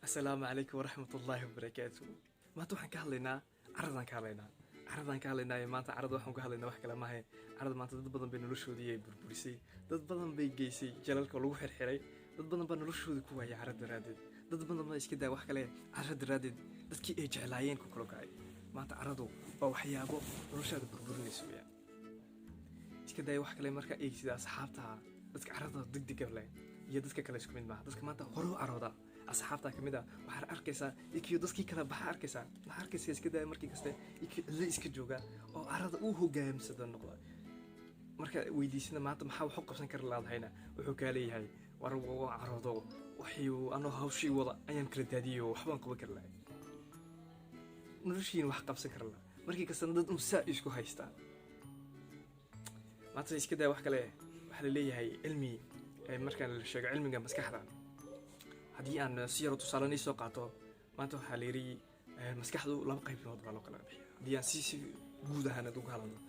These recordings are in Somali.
Asalaamu calaykum waraxmatullaahi wabarakaatu. Maanta waxaan ka hadlaynaa caradaan ka hadlaynaa, caradaan ka hadlaynaa. Maanta carada waxaan ka hadlaynaa wax kale maahe. Carada maanta dad badan bay noloshoodii ay burburisay, dad badan bay geysay jalalka lagu xirxiray, dad badan baa noloshoodii ku waayay cara daraaddeed, dad badan baa iska daa wax kale cara daraaddeed dadkii ay jeclaayeen ku kala kacay. Maanta caradu waa waxyaabo noloshaada burburinaysa weeyaan. Iska daaya wax kale, markaa eegsida asxaabta, dadka carada degdega leh iyo dadka kale isku mid maaha. Dadka maanta hore u carooda asxaabta ka mid ah waxaad arkaysaa ikiyo dadkii kale baxa arkaysaa, waxaa arkaysaa iska daaya markii kaste ikiyo cidlo iska jooga oo carada uu hogaamsada noqda. Marka weydiisana maanta maxaa wax u qabsan kara laadahayna, wuxuu kaa leeyahay war waa caroodo, waxii anoo hawshii wada ayaan kala daadiyo, waxbaan qaban kari lahay, noloshiina wax qabsan kara laha. Markii kastana dad un saa isku haystaa. Maanta iska daa wax kale, waxaa la leeyahay cilmi marka la sheego cilmiga maskaxda, haddii aan si yaro tusaale nii soo qaato, maanta waxaa la yidhi maskaxdu laba qaybood baa loo kala bixiya haddii aan si guud ahaan uga hadalno.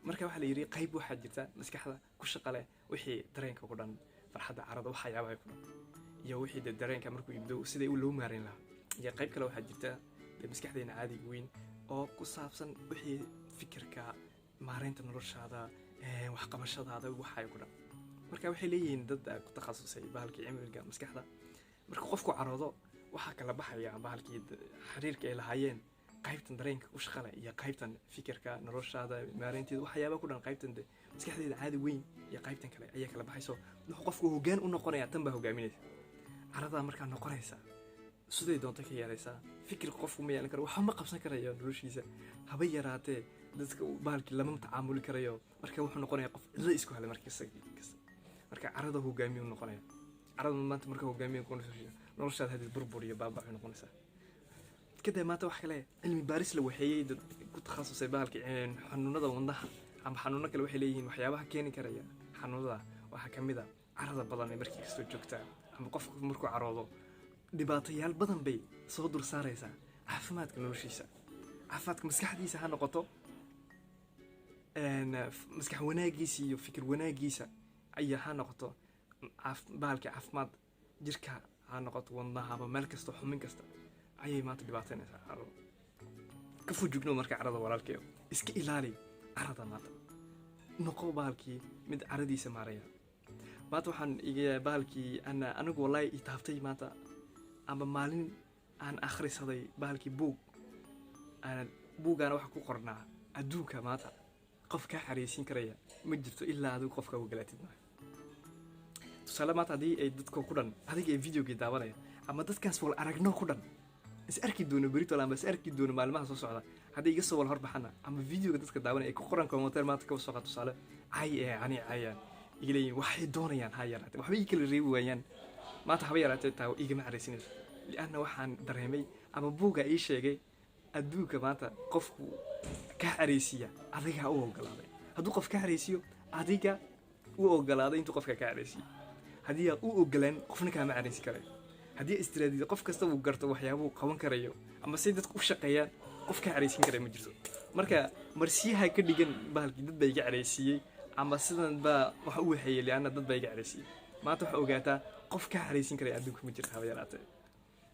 Marka waxaa la yidhi qayb waxaa jirta maskaxda ku shaqa leh wixii dareenka ku dhan, farxadda, carada, waxyaabaha ku dhan iyo wixii dee dareenka markuu yimdo siday u loo maareyn lahaa, iyo qayb kale waxaa jirta dee maskaxdeena caadiga weyn oo ku saabsan wixii fikirka, maareynta noloshaada, waxqabashadaada, waxay ku dhan. Marka waxay leeyihiin dad ku takhasusay bahalkii cilmiga maskaxda, marka qofku caroodo waxaa kala baxaya bahalkii xiriirka ay lahaayeen qaybtan dareenka ku shaqale iyo qaybtan fikirka, noloshaada maareynteeda, waxyaaba ku dhan. Qaybtan de maskaxdeeda caadi weyn iyo qaybtan kale ayaa kala baxayso. Wuxuu qofku hoggaan u noqonaya tan baa hogaaminaysa. Caradaa markaa noqonaysa siday doonto ka yeelaysaa, fikirka qofku ma yeelan karo, waxba ma qabsan karayo noloshiisa haba yaraatee, dadka bahalkii lama tacaamuli karayo. Marka wuxuu noqonaya qof cidlo isku helay markasta. Marka carada hogaamiye u noqonaya. Carada maanta marka hogaamiye noloshaada hadii burbur iyo baaba waxay noqonaysaa. Kadib maanta wax kale cilmi baaris la waxeeyey dad ku takhasusay bahalka xanuunada wadnaha ama xanuuno kale, waxay leeyihiin waxyaabaha keeni karaya xanuunada waxaa ka mid a carada badan ee markii kastoo joogta ama qofku markuu caroodo. Dhibaatayaal badan bay soo dul saaraysaa caafimaadka noloshiisa, caafimaadka maskaxdiisa ha noqoto, maskax wanaagiisa iyo fikir wanaagiisa ayaa ha noqoto, bahalkii caafimaad jirka ha noqoto, wadnaha ama meel kasta, xubin kasta ayay maanta dhibaateynaysaa carada. Ka fujugno marka carada, walaalkayo, iska ilaali carada. Maanta noqo bahalkii mid caradiisa maaraya. Maanta waxaan iga bahalkii ana anigu wallahi i taabtay maanta ama maalin aan akhrisaday bahalkii buug aan buuggaana waxa ku qornaa: adduunka maanta qof kaa xariisin karaya ma jirto ilaa adigu qofka ogolaatid maaha. Tusaale, maanta haddii ay dadka ku dhan adiga ee videogii daawanaya ama dadkaas wal aragno ku dhan is arki doono beritol ama is arki doono maalmaha soo socda, haddii iga soo wal horbaxana ama videoga dadka daawanaya ay ku qoran commentaire maanta kaba soo qaad tusaale cay ee ani cayaan iga leeyihin, waxay doonayaan ha yaraatee, waxba ii kala reebi waayaan, maanta haba yaraatee taa igama caraysinayso, lianna waxaan dareemay ama buugga ii sheegay adduunka maanta qofku kaa caraysiiya adigaa u ogolaaday. Hadduu qof kaa caraysiiyo, adiga u ogolaaday intuu qofka kaa caraysiiyo. Haddii aad u ogolaan, qofna kaama caraysi karayo. Haddii istiraadiida qof kasta uu garto waxyaabuu qaban karayo ama say dadku u shaqeeyaan, qof kaa caraysiin karaya ma jirto. Marka marsiyaha ka dhigan bahalkii dad baa iga caraysiiyey ama sidan baa wax u waxeeyey, lianna dad baa iga caraysiiyey, maanta waxaa ogaataa qof kaa caraysiin karaya adduunka ma jirto haba yaraatee.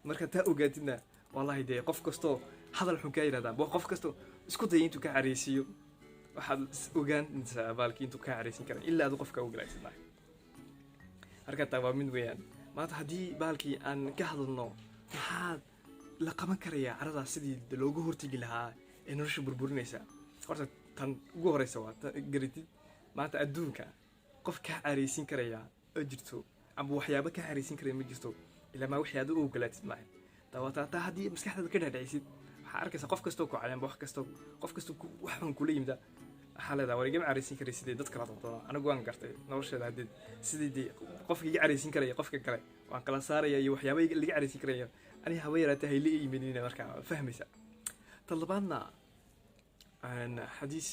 Marka taa ogaatidna, wallahi dee qof kastoo hadal xun kaa yidhahdaa, qof kastoo isku daya intuu kaa caraysiiyo, waxaad ogaanaysaa bahalkii intuu kaa caraysiin karay ilaa adu qofka ogolaatid maaha. Marka taa waa mid weeyaan. Maanta haddii bahalkii aan ka hadalno maxaad la qaban karayaa caradaas sidii looga hortegi lahaa ee nolosha burburinaysa, horta tan ugu horeysa waa garatid maanta adduunka qof kaa caraysiin karaya ma jirto ama waxyaabo kaa caraysiin karaya ma jirto ilaa maa wixii aad u ogolaatid maaha. Taa waa taa. Haddii maskaxdaada ka dhaadhicisid, waxaa arkaysa qof kastoo ku cayanba, wax kastoo qof kastoo wax xun kula yimida, waxaa leedahay war igama caraysiin karay sidii dad kala doondoona, anigu waan gartay nolosheeda haddii sidii dee qofka iga caraysiin karaya qofka kale waan kala saaraya iyo waxyaaba laga caraysiin karaya ani haba yaraatee hayla yimidina. Markaa fahmaysa. Ta labaadna, xadiis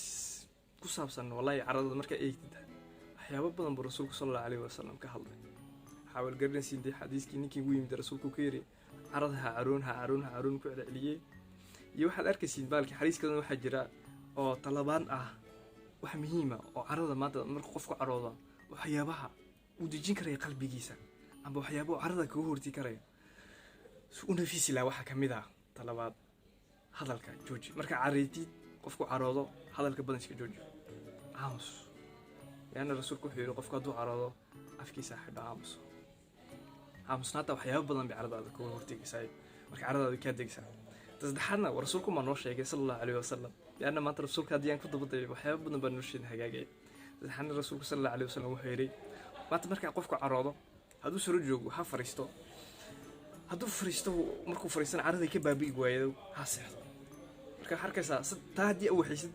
ku saabsan wallahi carada markaa eegtid, waxyaabo badan buu rasuulku sala Allahu alayhi wasalam ka hadlay. Waxaa walgaranaysiin dee xadiiskii ninkii ugu yimid rasuulku ka yiri carada ha caroon, ha caroon, ha caroon, ku celceliyey. Iyo waxaad arkaysiin baalkii xadiis kalena waxaa jira oo talabaan ah, wax muhiima oo carada maanta marka qofku caroodo waxyaabaha uu dejin karaya qalbigiisa ama waxyaaba uu carada kaga horti karaya. Su u nafisi lahaa waxaa ka mid ah talabaad, hadalka jooji. Marka careytid, qofku caroodo, hadalka badan iska jooji, aamus. Leanna Rasuulku wuxuu yidhi, qofku hadduu caroodo, afkiisa xidho, aamuso. Aamusnaanta waxyaabo badan bay caradaada kuga hortegaysaa, marka caradaada kaa degaysaa. Ta saddexaadna rasuulku maa noo sheegay, sala Allahu alayhi wasalam, leanna maanta rasuulka haddii aan ku dabadayo, waxyaabo badan baa nolosheena hagaagaya. Saddexaadna rasuulku sala Allahu alayhi wasalam wuxuu yidhi, maanta markaa qofku caroodo, hadduu saro joogo ha fariisto. Hadduu fariisto, markuu fariistana caradii ka baabi'i waayo, ha seexdo. Marka waxaa arkaysaa taa haddii waxaysid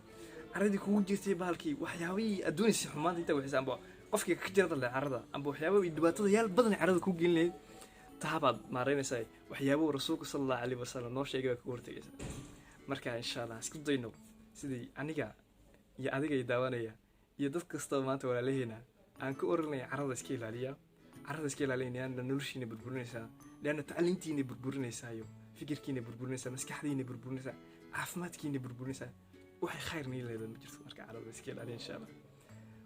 caradii kugu jirtay, bahalkii, waxyaabihii adduunaysay xumaanta intaa waxaysa, amba qofkii ka jirada leh carada, amba waxyaaba dhibaatada yaal badan carada kuu gelin lahayd, taa baad maaraynaysaa. Waxyaabuhu rasuulku sala Allahu alayhi wasalam noo sheegay baa kaga hortegaysaa. Marka insha Allah isku dayno sidii aniga iyo adiga i daawanaya iyo dad kastaba maanta walaalaheena aan ku oranaya, carada iska ilaaliya, carada iska ilaaliya, lianna noloshiina burburinaysaa, lianna tacliintiina burburinaysaa, iyo fikirkiina burburinaysaa, maskaxdiina burburinaysaa, caafimaadkiina burburinaysaa. Waxay khayr nii leedahay ma jirto. Marka carada iska ilaaliya insha Allah.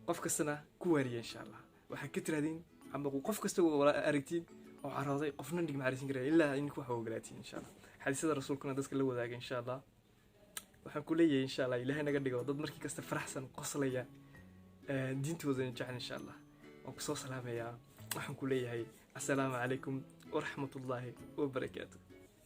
Qof kastana ku waariya insha Allah. Waxaad ka tirahdeen ama qof kasta wala aragtiin oo carooday, qofna dhig macaraysin karaya ilaa idinku wax ogolaatiin insha Allah. Xadiisada rasuulkuna dadka la wadaaga insha Allah. Waxaan ku leeyahay, insha Allah Ilaahay naga dhigo dad markii kasta faraxsan, qoslaya, diintoodana jecel insha Allah. Waan kusoo salaamayaa. Waxaan ku leeyahay, assalaamu calaykum waraxmatullaahi wabarakaatu.